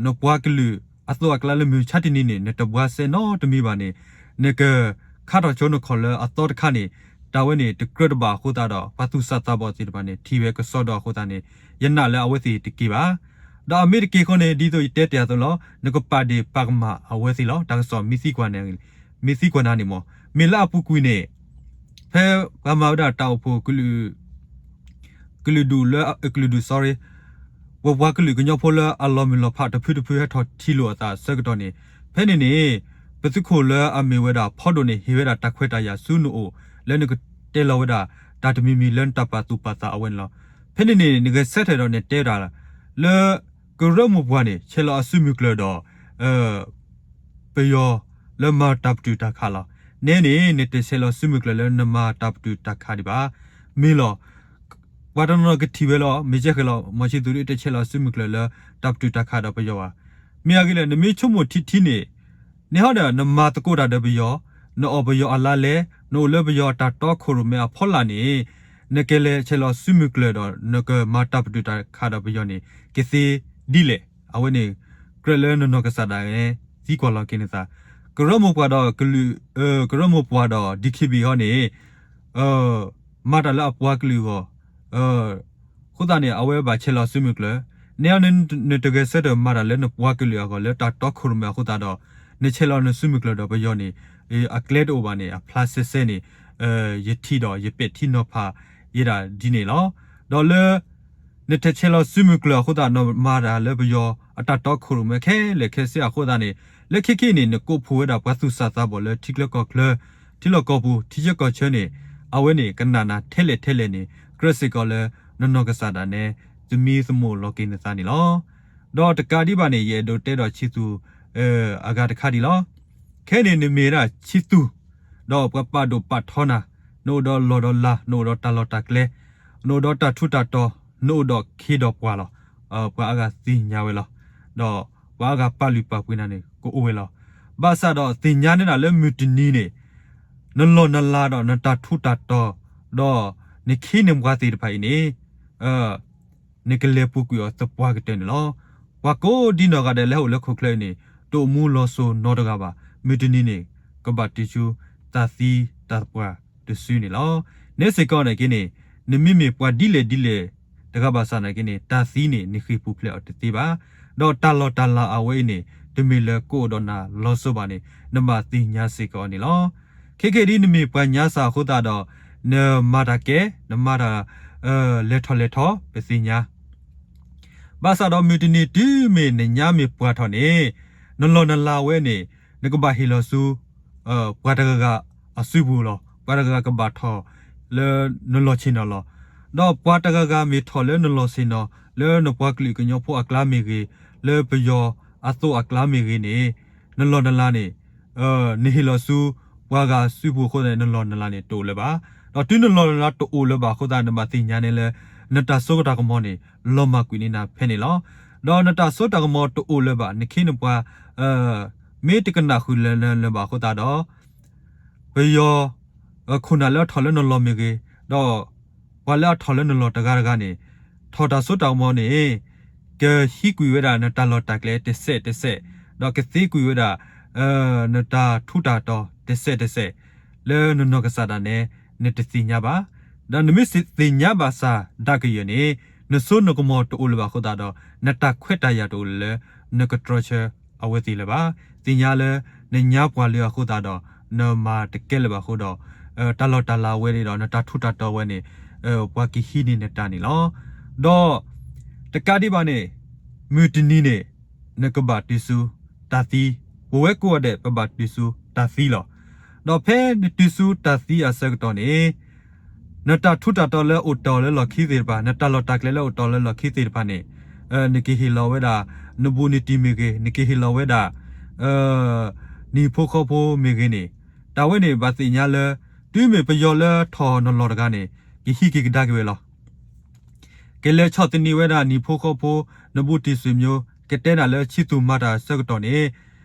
နပှၤကလုာ်အသိးအကျါလၢမုၢ်ဆါတနံၤန့ၣ် နတဘှါစဲနီတမံၤဘၣ်န့ၣ် နကခါထီၣ်ဆိနခီၣ်လၢအသီတခါန့ၣ် တၢ်ဝဲန့ၣ်တကြၢးတဘၣ်အဃိသတးဒီး ပှၤသူၣ်စၢ်သးဘီၣ်သ့ၣ်တဖၣ်န့ၣ် ထံၣ်ဝဲကစီဒီအဃိသတးန့ၣ် ယနာ်လၢအဝဲသ့ၣ်တက့ၤဘၣ်. ဒီးအမ့ၢ်တက့ၤဃီန့ၣ် ဒ်သိးယတဲတ့ၢ်အသိးလီၤ, နကပာ်ဒ့ၣ်ပာ်ကမၣ်အဝဲသ့ၣ်လီၤ. တၢ်ကစီၣ်မ့ၢ်သံကွၢ်န့ၣ် မ့ၢ်သံကွၢ်နၤန့ၣ်မ့ၢ် မ့ၢ်လၢအပူၤကွံာ်န့ၣ် ဖဲပှၤမၤဝဲဒၣ်တၢ်အိၣ်ဖှိၣ် ကလုာ်ဒူၣ်လၢ ကလုာ်ဒူၣ် sorry ပပှၤကလုာ်ကညီဖိလၢအလီၤမုၢ်လီၤဖးတဖုတဖုဟဲထီၣ်ထံၣ်လိာ်အသးဆၢကတီၢ်န့ၣ် ဖဲန့ၣ်န့ၣ် ပသုးခိၣ်လၢအမ့ၢ်ဝဲဒၣ်ဖီဒိၣ်န့ၣ် ဟ့ၣ်ဝဲဒၣ်တၢ်ခွဲးတၢ်ယာ်ဆူနအိၣ် လၢနကတဲလီၤဝဲဒၣ် တၢ်တမံၤမံၤလၢနတၢ်ပာ်သူၣ်ပာ်သးအဝဲန့ၣ်လီၤ. ဖဲန့ၣ်န့ၣ် နဂဲၤဆၢထၢၣ်ဒီးနတဲဝဲဒၣ် လၢ ကရၢမိၢ်ပှၢ်န့ၣ် ဆဲးလီၤအစုမုၢ်ကျၢၤဒီး ပယီၤလၢမၤတၢ်ပတုာ်တၢ်ခးလီၤ. နဲန့ၣ် နတဆဲးလီၤစုမုၢ်ကျၢၤလၢနမၤတၢ်ပတုာ်တၢ်ခးဒံးဘၣ်. မ့ၢ်လီၤ. ပှၤတနီၤနီၤကထံၣ်ဝဲလီၤ, မ့ၢ်ကဲဃဲၤလီၤ မီၤဆံသူးဒ်တဆဲးလီၤစုမုၢ်ကျၢၤလၢ တၢ်ပတုာ်တၢ်ခးဒီးပယီၤဘၣ်. မ့ၢ်အဂ့ၢ်လဲၣ် နမ့ၢ်ဆိကမိၣ်ထံထံန့ၣ် န့ၣ်ဟီဒီး နမၤသကိးတၢ်ဒီးပယီၤ, နအီၣ်ပယီၤအလါလဲ, နအိၣ်လၢပယီၤအတၢ်တီခိၣ်ရိၣ်မဲအဖီလာ်န့ၣ် နကလဲၤဆဲးလီၤစုမုၢ်ကျၢၤဒီး နကမၤတၢ်ပတုာ်တၢ်ခးဒီးပယီၤန့ၣ် ကသ့ဒ်လဲၣ်. အဝဲန့ၣ် ကြၢးလၢနနီၢ်ကစၢ်ဒၣ်ဝဲ သံကွၢ်လီၤက့ၤနသး. ကရၢမိၢ်ပှၢ်ဒီး ကရၢမိၢ်ပှၢ်ဒီး DKBA ဟီန့ၣ် မၤတၢ်လၢအပှၤကလုာ်အဂီၢ် အဃိသတးန့ၣ် အဝဲဘၣ်ဆဲးလီၤစုမုၢ်ကျၢၤ. နဲအီၤ နတဂဲၤဆၢထၢၣ်မၤတၢ်လၢနပှၤကလုာ်အဂီၢ် လၢတၢ်တီခိၣ်ရိၣ်မဲအဃိသတးဒီး နဆဲးလီၤနစုမုၢ်ကျၢၤဒီးပယီၤန့ၣ် အကျဲတအိၣ်ဘၣ်န့ၣ် အဖျါဆဲဆဲန့ၣ် ယထံၣ်ဒီးယပဲာ်ထံနီၤဖးယဲဒၣ်ဒ်န့ၣ်လီၤ. ဒီးလၢ နတဆဲးလီၤစုမုၢ်ကျၢၤအဃိသတး နမၤတၢ်လၢပယီၤအတၢ်တီခိၣ်ရိၣ်မဲခဲလၢာ်ခဲဆ့အဃိသတးန့ၣ် လၢခဲခဲအံၤန့ၣ် နကိးဖှိၣ်ဝဲဒၣ်ပှၤသူၣ်စၢ်သးဘီၣ်လၢထံချၢကီၢ်ချၢ ထံလီၢ်ကီၢ်ပူၤ ထံဆၢကီၢ်ဆၢန့ၣ် အဝဲန့ၣ်ကနၣ်နၤထဲလဲၣ်ထဲလဲၣ်န့ၣ် ကြၢးစ့ၢ်ကီးလၢနနီၢ်ကစၢ်ဒၣ်နဲ သမံသမိးလီၤက့ၤနသးန့ၣ်လီၤ. ဒီးတကးဒံးဘၣ်န့ၣ် ယအဲၣ်ဒိးတဲဒီးဆံးသူၣ် အဂၤတခါဒံးလီၤ. ခဲန့ၣ်နမ့ၢ်ဝဲဒၣ်ဆံးသူၣ် ဒီးပှၤပာ်ဒိၣ်ပာ်ထီနၤ, နအိၣ်ဒီးလီၢ်ဒီးလၤ, နအိၣ်ဒီးတၢ်လီၢ်တၢ်ကျဲ, နအိၣ်ဒီးတၢ်ထူးတၢ်တီၤ, နအိၣ်ဒီးခ့ဒီးပှၤလီၤ. ပှၤအါဂၤသ့ၣ်ညါဝဲလီၤ. ဒီးပှၤအါဂၤပာ်လုၢ်ပာ်ပှ့ၤနၤန့ၣ် ကအိၣ်ဝဲလီၤ. ဘၣ်ဆၣ်ဒီးသ့ၣ်ညါန့ၢ်နၤလၢမုၢ်တနံၤန့ၣ် နလီၢ်နလၤဒီးနတၢ်ထူးတၢ်တီၤ, ဒီးနခ့နပှၤသ့ၣ်တဖၣ်အံၤန့ၣ် နကလဲၤပူၤကွံာ်အီၤသပှၢ်ကတၢၢ်န့ၣ်လီၤ. ပှၤကိးဒ်နီၢ်ဂၤဒဲးလၢဟအိၣ်လၢခိၣ်ချၢအံၤန့ၣ် တအိၣ်မူလီၤစိၤနီတဂၤဘၣ်. မုၢ်တနံၤန့ၣ် ကဘၣ်တုၤဆူတၢ်သံတၢ်ပှၢ်တစုန့ၣ်လီၤ. န့ၣ်စ့ၢ်ကီးန့ၣ်က့န့ၣ် နမ့မ့ၢ်ပှၤဒ်လဲၣ်ဒ်လဲၣ်တဂၤဘၣ်ဆၣ်န့ၣ်က့န့ၣ် တၢ်သံန့ၣ် နဃ့ၢ်ပူၤဖျဲးအီၤတသ့ဘၣ်. ဒီးတၢ်လီၢ်တၢ်လၤအဝဲအံၤန့ၣ် တမ့ၢ်လၢကအိၣ်ဒီးနၤလီၤစိၤဘၣ်န့ၣ် နဘၣ်သ့ၣ်ညါစ့ၢ်ကီးအီၤန့ၣ်လီၤ. ခဲကနံၣ်အံၤ နမ့ၢ်ပှၤညါစၢ်အဃိသတးဒီး နမၤတၢ်ကဲ, နမၤတၢ် လဲၤထီၣ်လဲၤထီ ပသ့ၣ်ညါ ဘၣ်ဆၣ်ဒီးမုၢ်တနံၤတုၤမ့ၢ်နညါမ့ၢ်ပှၢ်ထီၣ်န့ၣ် နလီၢ်နလၤဝဲန့ၣ် နကဘၣ်ဟ့ၣ်လီၤဆူ ပှၤတဂၤဂၤအစုပူၤလီၤ. ပှၤတဂၤဂၤကဘၣ်ထီၣ်လၢနလီၢ်ဆ့ၣ်နီၤလီၤ. ဒီးပှၤတဂၤဂၤမ့ၢ်ထီၣ်လၢနလီၢ်ဆ့ၣ်နီၤ လၢနပှၤကလုာ်ကညီဖိအကျါမ့ၢ်ဂ့ၤ, လၢပယီၤအသိးအကျါမ့ၢ်ဂ့ၤန့ၣ် နလီၢ်နလၤန့ၣ် နဟ့ၣ်လီၤဆူ ပှၤဂၤစုပူၤအဃိသတးန့ၣ် နလီၢ်နလၤန့ၣ် တအိၣ်လၢၤဘၣ်. ဒီးတုၤနလီၢ်နလၤတအိၣ်လၢၤဘၣ်အဃိသတး နဘၣ်သ့ၣ်ညါန့ၣ်လၢ နတၢ်စိကမီၤတၢ်ကမီၤန့ၣ် လီၤမၢ်ကွံာ်န့ၢ်နၤဖဲန့ၣ်လီၤ. ဒီးနတၢ်စိတၢ်ကမီၤတအိၣ်လၢၤဘၣ် နခ့နပှၤ မ့ၢ်တကနၣ်ဃုာ်လၢၤဘၣ်အဃိသတးဒီး ပယီၤ ခိၣ်နၢ်လၢအထီၣ်လၢနလီၢ်မ့ၢ်ဂ့ၤ, ဒီးပှၤလၢအထီၣ်လၢနလီၢ်တဂၤတဂၤန့ၣ် ထီၣ်တၢ်စိတၢ်ကမီၤန့ၣ် ကဟံးကွံာ်ဝဲဒၣ်နတၢ်လီၢ်တၢ်ကျဲတစဲးတစဲး, ဒီးကသ့ကွံာ်ဝဲဒၣ် နတၢ်ထူးတၢ်တီၤတစဲးတစဲး လၢနနီၢ်ကစၢ်ဒၣ်နဲ နတသ့ၣ်ညါဘၣ်. ဒီးနမ့ၢ်သ့ၣ်ညါဘၣ်ဆၣ်ဒၣ်ကယၢၢ်န့ၣ် နစိနကမီၤတအိၣ်လၢၤဘၣ်အဃိသတးဒီး နတၢ်ခွဲးတၢ်ယာ်တအိၣ်လၢၤလၢ နကတြီဆၢအဝဲသ့ၣ်လၢၤဘၣ်. သ့ၣ်ညါလၢ နညါပှၤလၢအဃိသတးဒီး နမၤတကဲလၢၤဘၣ်အဃိဒီး တၢ်လီၢ်တၢ်လၤဝဲန့ၣ်ဒီး နတၢ်ထူးတၢ်တီၤဝဲန့ၣ် ပှၤကဟံးန့ၢ်နတၢ်န့ၣ်လီၤ. ဒီးတကးဒံးဘၣ်န့ၣ် မုၢ်တနံၤန့ၣ် နကဘၣ်တုၤဆူတၢ်သံ, ပဝဲကိးဂၤဒဲး ပဘၣ်တုၤဆူတၢ်သံလီၤ. ဒီးဖဲနတုၤဆူတၢ်သံအဆၢကတီၢ်န့ၣ် နတၢ်ထူးတၢ်တီၤလၢအိၣ်တီၢ်လၢလီၢ်ခံသ့ၣ်တဖၣ်, နတၢ်လီၢ်တၢ်ကျဲလၢအိၣ်တီၢ်လၢလီၢ်ခံသ့ၣ်တဖၣ်န့ၣ် နကဟ့ၣ်လီၤဝဲဒၣ် နဘူးနတံၢ်မ့ၢ်ဂ့ၤ, နကဟ့ၣ်လီၤဝဲဒၣ် နဟံၣ်ဖိဃီဖိမ့ၢ်ဂ့ၤန့ၣ် တၢ်ဝဲန့ၣ်ဘၣ်သ့ၣ်ညါလၢ တုၤမ့ၢ်ပယီၤလၢထီၣ်နလီၢ်တဂၤန့ၣ် ကဟံးက့ၤကဒါက့ၤဝဲလီၤ. ကလဲၤဆီၣ်သနံးဝဲဒၣ်နဟံၣ်ဖိဃီဖိ နဘူးတံၢ်ဆွေမျိုး, ကတဲနၤလၢဆံးသူၣ်မၤတၢ်အဆၢကတီၢ်န့ၣ်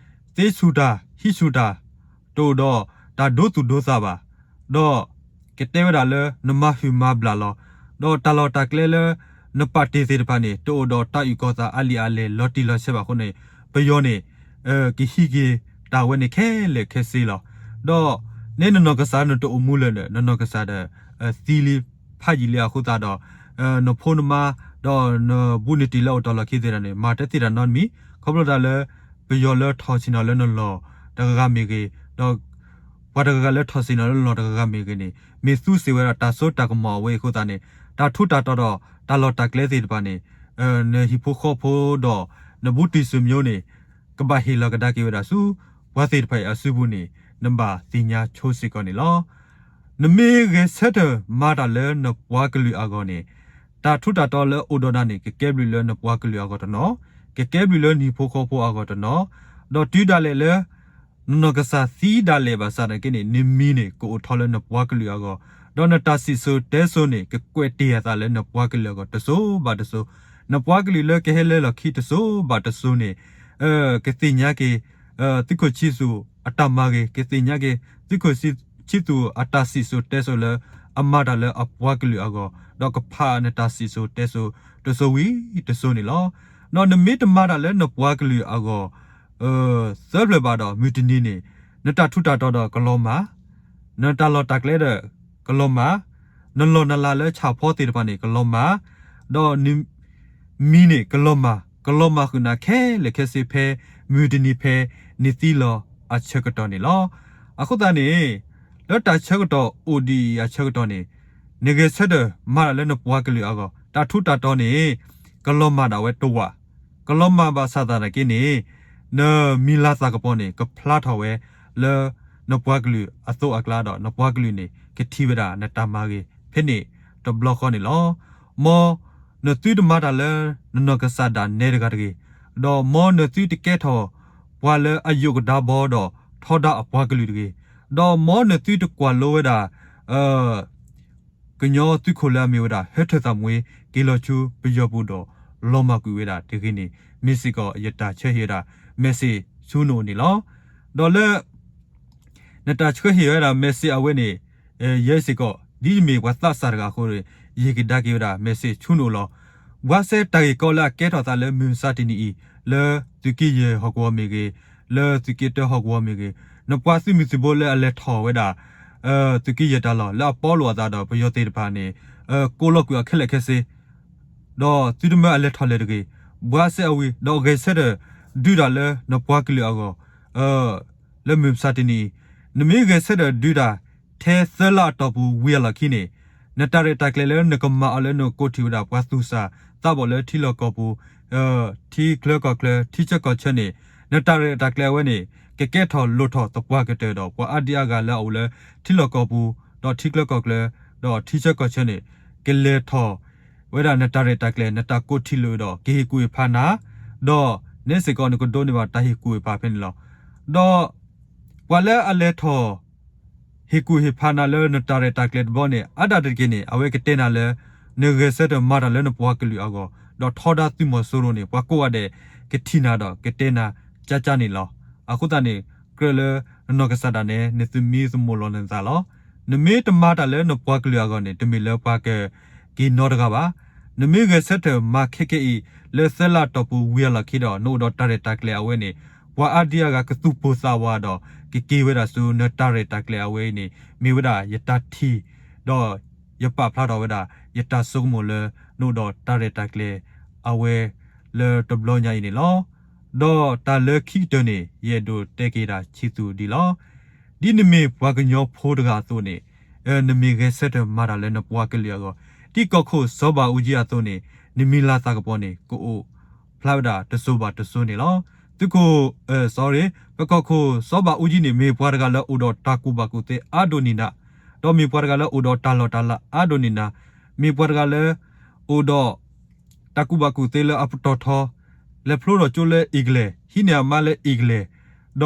သ့ဆူၣ်တၢ် ဟံးဆူၣ်တၢ် တအိၣ်ဒီးတၢ်ဒိသူၣ်ဒိသးဘၣ်, ဒီးကတဲဝဲဒၣ်လၢနမၤဟုၣ်မၤဘျးလီၤ. ဒီးတၢ်လီၢ်တၢ်ကျဲလၢ နပာ်တ့ၢ်သ့ၣ်တဖၣ်န့ၣ် တအိၣ်ဒီးတၢ်အုၣ်ကီၤသးအါလံာ်အါလဲၢ်လီၤတံၢ်လီၤဆဲးဘၣ်အဃိန့ၣ် ပယီၤန့ၣ် ကဟံးက့ၤတၢ်ဝဲန့ၣ်ခဲလၢာ်ခဲဆ့လီၤ. ဒီးနဲနနီၢ်ကစၢ်နတအိၣ်မူလၢၤဒီး နနီၢ်ကစၢ်ဒီး သံလံဖးယံာ်လံအဃိသတးဒီး နဖိနမါ ဒီးနဘူးနတံၢ်လၢအိၣ်တီၢ်လီၢ်ခံသ့ၣ်တဖၣ်န့ၣ် မၤတသ့တၢ်နီတမံၤ ခီဖျိတၢ်လၢ ပယီၤလၢထီၣ်ဆ့ၣ်နီၤလၢနလီၢ်တဂၤဂၤမ့ၢ်ဂ့ၤ, ဒီး ပှၤတဂၤဂၤလၢထီၣ်ဆ့ၣ်နီၤလၢနလီၢ်တဂၤဂၤမ့ၢ်ဂ့ၤန့ၣ် မ့ၢ်သူစ့ၢ်ဝဲဒၣ်တၢ်စိတၢ်ကမီၤအဝဲအံၤအဃိသတးန့ၣ် တၢ်ထူးတၢ်တီၤဒီးတၢ်လီၢ်တၢ်ကျဲသ့ၣ်တဖၣ်န့ၣ် နဟံၣ်ဖိဃီဖိဒီး နဘူးတံၢ်ဆွေမျိုးန့ၣ် ကဘၣ်ဟ့ၣ်လီၤကဒါက့ၤဝဲဒၣ်ဆူ ပှၤသ့ၣ်တဖၣ်အံၤအစုပူၤန့ၣ် နဘၣ်သ့ၣ်ညါဆိစ့ၢ်ကီးန့ၣ်လီၤ. နမ့ၢ်ဂဲၤဆၢထၢၣ်မၤတၢ်လၢနပှၤကလုာ်အဂီၢ်န့ၣ် တၢ်ထူးတၢ်တီၤလၢအိၣ်ဒီးနၤန့ၣ် ကကဲဘျုးလၢနပှၤကလုာ်အဂီၢ်တနီၤ, ကကဲဘျုးလၢနဟံၣ်ဖိဃီဖိအဂီၢ်တနီၤ, ဒီးတုၤဒၣ်လဲာ်လၢ နနီၢ်ကစၢ်သံဒၣ်လဲာ်ဘၣ်ဆၣ်သနာ်က့န့ၣ် နမံၤန့ၣ် ကအိၣ်ထီၣ်လၢနပှၤကလုာ်အဂီၢ်, ဒီးနတၢ်စံၣ်စိၤတဲစိၤန့ၣ် ကကွဲးတ့ၢ်အသးလၢနပှၤကလုာ်အဂီၢ်တစိၤဘၣ်တစိၤ, နပှၤကလုာ်လၢကဟဲလၢလီၢ်ခံတစိၤဘၣ်တစိၤန့ၣ် ကသ့ၣ်ညါက့ၤ သုးခိၣ်ဆံသူၣ်အတၢ်မၤဂ့ၤ, ကသ့ၣ်ညါက့ၤ သုးခိၣ်ဆံသူၣ်အတၢ်စံၣ်စိၤတဲစိၤလၢ အမၤတၢ်လၢအပှၤကလုာ်အဂီၢ်, ဒီးကဖးနတၢ်စံၣ်စိၤတဲစိၤ တစိၤဝံၤတစိၤန့ၣ်လီၤ. ဒီးနမ့ၢ်တမၤတၢ်လၢနပှၤကလုာ်အဂီၢ် သၢဖျၢၣ်ဘၣ်ဒီး မုၢ်တနံၤန့ၣ် နတၢ်ထူးတၢ်တီၤဒီးကလီၤမၢ်, နတၢ်လီၢ်တၢ်ကျဲဒီးကလီၤမၢ်, နလီၢ်နလၤလၢဆၣ်ဖီသ့ၣ်တဖၣ်န့ၣ် ကလီၤမၢ်, ဒီးနမံၤန့ၣ် ကလီၤမၢ်, ကလီၤမၢ်ဃုာ်နၤခဲလၢာ်ခဲဆ့ဖဲ မုၢ်တနံၤဖဲ နသံလီၤအဆၢကတီၢ်န့ၣ်လီၤ. အဃိသတးန့ၣ် လၢတၢ်ဆၢကတီၢ်အိၣ်ဒံးအံၤအဆၢကတီၢ်န့ၣ် နဂဲၤဆၢထၢၣ်မၤတၢ်လၢနပှၤကလုာ်အဂီၢ် တၢ်ထူးတၢ်တီၤန့ၣ် ကလီၤမၢ်ဒၣ်ဝဲတဝာ်, ကလီၤမၢ်ဘၣ်ဆၣ်သနာ်က့န့ၣ် နမံၤလၤသၣ်ကပီၤန့ၣ် ကဖျါထီၣ်ဝဲလၢနပှၤကလုာ်အသိးအကျါဒီး နပှၤကလုာ်န့ၣ် ကထံၣ်ဝဲဒၣ်နတၢ်မၤဂ့ၤဖဲန့ၣ်တဘျီဃီန့ၣ်လီၤ. မ်နသုတမၤတၢ်လၢနနီၢ်ကစၢ်ဒၣ်နဲတဂၤတဂ့ၤ, ဒီးမ်နသုတကဲထီၣ်ပှၤလၢအယိးကဒါဘီဒီးထီဒါအပှၤကလုာ်တဂ့ၤ, ဒီးမ်နသုတကွၢ်လိဝဲဒၣ် ကညီသုးခိၣ်လၢအမ့ၢ်ဝဲဒၣ် ဟၢထၢၣ်သးမှ့ က့ၤလီၤဆူပယီၤပူၤဒီးလီၤမၢ်ကွံာ်ဝဲဒၣ်တဂ့ၤန့ၣ် မ့ၢ်စ့ၢ်ကီးယတၢ်ဆၢဟ့ၣ်ဝဲဒၣ် message ဆူနအိၣ်န့ၣ်လီၤ. ဒီးလၢ နတၢ်ဆှၢဟ့ၣ်ဝဲဒၣ် message အဝဲန့ၣ် ယဲစ့ၢ်ကီး ဒ်ယမ့ၢ်ပှၤသးစၢ်တဂၤအဃိန့ၣ် ယဟ့ၣ်ကဒါက့ၤဝဲဒၣ် message ဆူနအိၣ်လီၤ. ဘှါစဲတၢ်ဂ့ၢ်ကီလၢအကဲထီၣ်သးလၢမုၢ်မဆါတနံၤအံၤ လၢသုးက့ယဲၢ်ဟီၣ်ကဝီၤမ့ၢ်ဂ့ၤ, လၢသုးက့တၢဟီၣ်ကဝီၤမ့ၢ်ဂ့ၤ, နပှၤသုးမုၢ်သုးဘိလၢအလဲၤထီၣ်ဝဲဒၣ် သုးက့ယဲၢ်တၢ်လီၢ် လၢအပီလိာ်အသးဒီးပယီၤသ့ၣ်တဖၣ်န့ၣ် ကိးလီၤကွံာ်အီၤခဲလၢာ်ခဲဆ့ ဒီးသုတမၢအလဲၤထီၣ်လဲၤတဂ့ၤ, ဘှါစဲအဝံၤ ဒီးဂဲၤဆၢထၢၣ်ဒုးတၢ်လၢနပှၤကလုာ်အဂီၢ် လၢမုၢ်မဆါတနံၤအံၤ, နမ့ၢ်ဂဲၤဆၢထၢၣ်ဒုးတၢ် ထဲသၢလါအတီၢ်ပူၤဝံၤအလီၢ်ခံန့ၣ်, နတၢ်ရဲၣ်တၢ်ကျဲၤလၢနကမၤအီၤလၢနကိးထီၣ်ဝဲဒၣ်ပှၤသူၣ်စၢ်သးဘီၣ်လၢထံလီၢ်ကီၢ်ပူၤ, ထံချၢကီၢ်ချၢ ထံဆၢကီၢ်ဆၢန့ၣ်, နတၢ်ရဲၣ်တၢ်ကျဲၤအဝဲန့ၣ် ကကဲထီၣ်လိၣ်ထီၣ်သပှၢ်ကတၢၢ်ဒီး ပှၤအါဒံအါဂၤလၢအအိၣ်လၢထံလီၢ်ကီၢ်ပူၤ ဒီးထံချၢကီၢ်ချၢ ဒီးထံဆၢကီၢ်ဆၢန့ၣ် ကလဲၤထီၣ်ဝဲဒၣ်နတၢ်ရဲၣ်တၢ်ကျဲၤ နတၢ်ကိးထီၣ်လိာ်ဒီး ကဟ့ၣ်ကူၣ်ဟ့ၣ်ဖးနၤ, ဒီးနဲစ့ၢ်ကီးနကဒိးန့ၢ်ဘၣ်တၢ်ဟ့ၣ်ကူၣ်ဟ့ၣ်ဖးဖဲန့ၣ်လီၤ. ဒီးပှၤလၢအလဲၤထီၣ် ဟ့ၣ်ကူၣ်ဟ့ၣ်ဖးနၤလၢနတၢ်ရဲၣ်တၢ်ကျဲၤတဘျီန့ၣ် အါဒၣ်တက့ၢ်န့ၣ် အဝဲကတဲနၤလၢ နဂဲၤဆၢထၢၣ်မၤတၢ်လၢနပှၤကလုာ်အဂီၢ် ဒီးထီဒါသုးမီၤစိရိၤန့ၣ် ပှၤကိးဂၤဒဲးကထံၣ်နၤဒီးကတဲနၤကၠါကၠါန့ၣ်လီၤ. အဃိသတးန့ၣ် ကြၢးလၢနနီၢ်ကစၢ်ဒၣ်နဲ နသမံသမိးလီၤနသးလီၤ. နမ့ၢ်တမၤတၢ်လၢနပှၤကလုာ်အဂီၢ်န့ၣ် တမ့ၢ်လၢပှၤကက့ၤနီတဂၤဘၣ်. နမ့ၢ်ဂဲၤဆၢထၢၣ်မၤခဲကဲအံၤ လၢသၢလါတီၢ်ပူၤဝံၤအလီၢ်ခံဒီး နအိၣ်ဒီးတၢ်ရဲၣ်တၢ်ကျဲၤအဝဲန့ၣ် ပှၤအါဒံအါဂၤကသူၣ်ပိၢ်သးဝးဒီး ကက့ၤဝဲဒၣ်ဆူနတၢ်ရဲၣ်တၢ်ကျဲၤအဝဲအံၤန့ၣ် မ့ၢ်ဝဲဒၣ်ယတၢ်ထံၣ် ဒီးယပာ်ဖျါထီၣ်ဝဲဒၣ် ယတၢ်ဆိကမိၣ်လၢ နအိၣ်ဒီးတၢ်ရဲၣ်တၢ်ကျဲၤအဝဲ လၢတဘျီညါအံၤန့ၣ်လီၤ. ဒီးတၢ်လၢခံကတၢၢ်န့ၣ် ယအဲၣ်ဒိးတဲက့ၤဒၣ်ဆံးသူၣ်ဒ်လီၤ. ဒ်နမ့ၢ်ပှၤကညီဖိတဂၤအသိးန့ၣ် နမ့ၢ်ဂဲၤဆၢထၢၣ်မၤတၢ်လၢနပှၤကလုာ်အဂီၢ် ဒ်ကီၢ်ခိၣ်စီၤဘးအူကၠံအသိးန့ၣ် နမံၤလၤသးကပီၤန့ၣ် ကအိၣ်ဖျါဝဲဒၣ်တစိၤဘၣ်တစိၤန့ၣ်လီၤ. သုးခိၣ် sorry ပကီၢ်ခိၣ်စီၤဘးအူကၠံန့ၣ် မ့ၢ်ပှၤတဂၤလၢအိၣ်ဒီးတၢ်ကူၣ်ဘၣ်ကူၣ်သ့အါဒိၣ်န့ၢ်နၤ, ဒီးမ့ၢ်ပှၤတဂၤလၢအိၣ်ဒီးတၢ်လီၢ်တၢ်လၤအါဒိၣ်န့ၢ်နၤ, မ့ၢ်ပှၤတဂၤလၢ အိၣ်ဒီး တၢ်ကူၣ်ဘၣ်ကူၣ်သ့လၢအပတီၢ်ထီ, လဲၤဖျိထီၣ်ကၠိလၢအ့ကလဲၢ်, ဟံးန့ၢ်အမါလၢအ့ကလဲၢ်,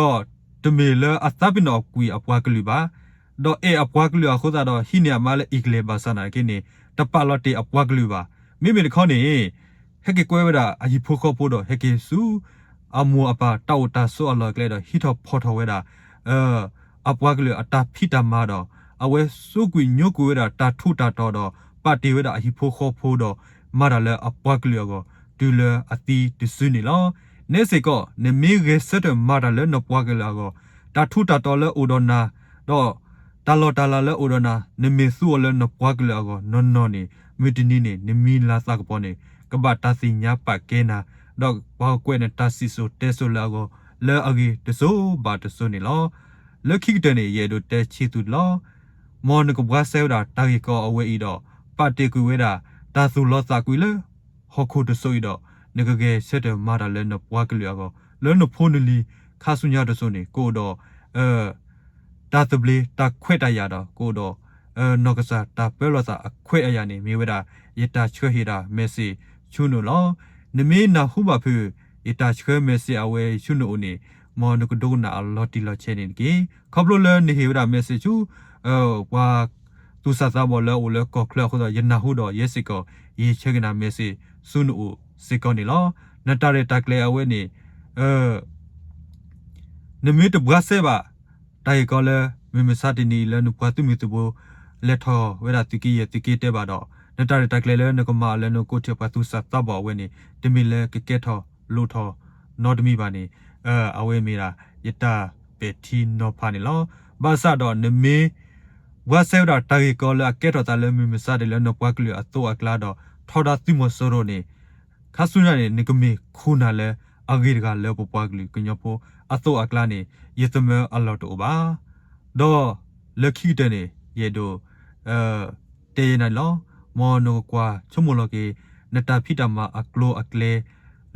ဒီးတမ့ၢ်လၢအသးပ့ၤနီၣ်ကွံာ်အပှၤကလုာ်ဘၣ်, ဒီးအဲၣ်အပှၤကလုာ်အဃိသတးဒီး ဟံးန့ၢ်အမါလၢအ့ကလဲၢ်ဘၣ်ဆၣ်နာ်က့န့ၣ် တပာ်လီၤတ့ၢ်အပှၤကလုာ်ဘၣ်. မ့မ့ၢ်တခီန့ၣ် ဟဲက့ၤကွဲဝဲဒၣ်အဟံၣ်ဖိဃီဖိဒီး ဟဲက့ၤဆူ အမိၢ်အပၢ်တၢ်အိၣ်တၢ်ဆိးအလီၢ်အကျဲဒီး ဟံးထီၣ်ဖီၣ်ထီၣ်ဝဲဒၣ် အပှၤကလုာ်အတၢ်ဖံးတၢ်မၤဒီး အဝဲဆိကွံာ်ညိကွံာ်ဝဲဒၣ်တၢ်ထူးတၢ်တီၤဒီး ပာ်တ့ၢ်ဝဲဒၣ်အဟံၣ်ဖိဃီဖိဒီး မၤတၢ်လၢအပှၤကလုာ်အဂီၢ် တုၤလၢအသံတစုန့ၣ်လီၤ. နဲစ့ၢ်ကီး နမ့ၢ်ဂဲၤဆၢထၢၣ်မၤတၢ်လၢနပှၤကလုာ်အဂီၢ် တၢ်ထူးတၢ်တီၤလၢအိၣ်ဒီးနၤ ဒီး တၢ်လီၢ်တၢ်လၤလၢအိၣ်ဒီးနၤ နမ့ၢ်သူအီၤလၢနပှၤကလုာ်အဂီၢ်နီၢ်နီၢ်န့ၣ် မုၢ်တနံၤန့ၣ် နမံၤလၤသးကပီၤန့ၣ် ကဘၣ်တၢ်သ့ၣ်ညါပာ်ကဲနၤ ဒီးပှၤကကွဲးနတၢ်စံၣ်စိၤတဲစိၤလၢအဂီၢ် လၢအဂ့ၢ်တစိၤဘၣ်တစိၤန့ၣ်လီၤ. လၢခံကတၢၢ်န့ၣ် ယအဲၣ်ဒိးတဲဆံးသူၣ်လီၤ. မ်နကဘှါစဲဝဲဒၣ်တၢ်ဂ့ၢ်ကီအဝဲအံၤဒီး ပာ်တ့ၢ်ကွံာ်ဝဲဒၣ် တၢ်သူၣ်လီသးကွံလၢ ဟီၣ်ခိၣ်တစိၤအံၤဒီး နကဂဲၤဆၢထၢၣ်မၤတၢ်လၢနပှၤကလုာ်အဂီၢ် လၢနဖိနလံၤ ခါဆူညါတစိၤန့ၣ် ကအိၣ်ဒီး တၢ်သဘျ့တၢ်ခွဲးတၢ်ယာ်ဒီး ကအိၣ်ဒီး နီၢ်ကစၢ်တၢ်ပၢလီၤသးအခွဲးအယာ်န့ၣ် မ့ၢ်ဝဲဒၣ် ယတၢ်ဆှၢဟ့ၣ်ဒၣ် message ဆူနအိၣ်လီၤ. နမ့ၢ်နၢ်ဟူဘၣ်ဖုး ယတၢ်ဆှၢ message အဝဲဆူနအိၣ်န့ၣ် မ်နကဒိကနၣ်အလီၤတံၢ်လီၤဆဲးန့ၣ်တက့ၢ်. ခီဖျိလၢနဟ့ၣ်ဝဲဒၣ် message ဆူ ပှၤသူၣ်စၢ်သးဘီၣ်လၢအအိၣ်လၢကီၢ်ချၢအဃိသတး ယနၢ်ဟူဒီးယဲစ့ၢ်ကီး ယဆှၢက့ၤနၤ message ဆူနအိၣ်စ့ၢ်ကီးန့ၣ်လီၤ. နတၢ်ရဲၣ်တၢ်ကျဲၤအဝဲန့ၣ် နမ့ၢ်တဘှါစဲဘၣ် တၢ်ဂ့ၢ်ကီလၢ မုၢ်မဆါတနံၤအံၤလၢနပှၤသုးမုၢ်သုးဘိ လဲၤထီၣ်ဝဲဒၣ်သုးက့ယဲၢ်သုးက့တၢဘၣ်ဒီး နတၢ်ရဲၣ်တၢ်ကျဲၤလၢနကမၤအီၤလၢနကိးထီၣ်ပှၤသူၣ်စၢ်သးဘီၣ်အဝဲန့ၣ် တမ့ၢ်လၢကကဲထီၣ်လိၣ်ထီၣ်နီတမံၤဘၣ်န့ၣ် အဝဲမ့ၢ်ဒၣ် ယတၢ်ပဲာ်ထံနီၤဖးန့ၣ်လီၤ. ဘၣ်ဆၣ်ဒီးနမ့ၢ် ဘှါစဲဝဲဒၣ်တၢ်ဂ့ၢ်ကီလၢအကဲထီၣ်သးလၢမုၢ်မဆါတနံၤလၢနပှၤကလုာ်အသိးအကျါဒီး ထီဒါသုးမီၤစိရိၤန့ၣ် ခါဆူညါန့ၣ် နကမ့ၢ်ခိၣ်နၢ်လၢအဂ့ၤတဂၤလၢပပှၤကလုာ်ကညီဖိအသိးအကျါန့ၣ် ယသမၢအလီၢ်တအိၣ်ဘၣ်. ဒီးလၢခံကတၢၢ်န့ၣ် ယအဲၣ်ဒိး တဲယဲၢ်နၤန့ၣ်လီၤ. မ်နကကွၢ်ဆိကမိၣ်လီၤက့ၤ နတၢ်ဖံးတၢ်မၤအကျိၤအကျဲ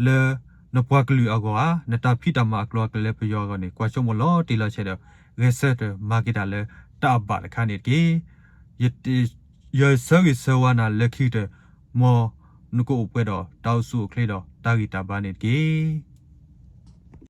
လၢနပှၤကလုာ်အဂီၢ်ဧါ, နတၢ်ဖံးတၢ်မၤအကျိၤအကျဲလၢပယီၤအဂီၢ်န့ၣ် ကွၢ်ဆိကမိၣ်လီၤတံၢ်လီၤဆဲးဒီး ဂဲၤဆၢထၢၣ်မၤက့ၤတၢ်လၢတၢ်အဘၣ်တခါန့ၣ်တက့ၢ်. ယဆၢဂ့ၤဆၢဝါနၤလၢခံကတၢၢ် မ်နကအိၣ်ပှဲၤဒီးတၢ်အိၣ်ဆူၣ်အိၣ်ချ့ဒီးတၢ်ဂံၢ်တၢ်ဘါန့ၣ်တက့ၢ်.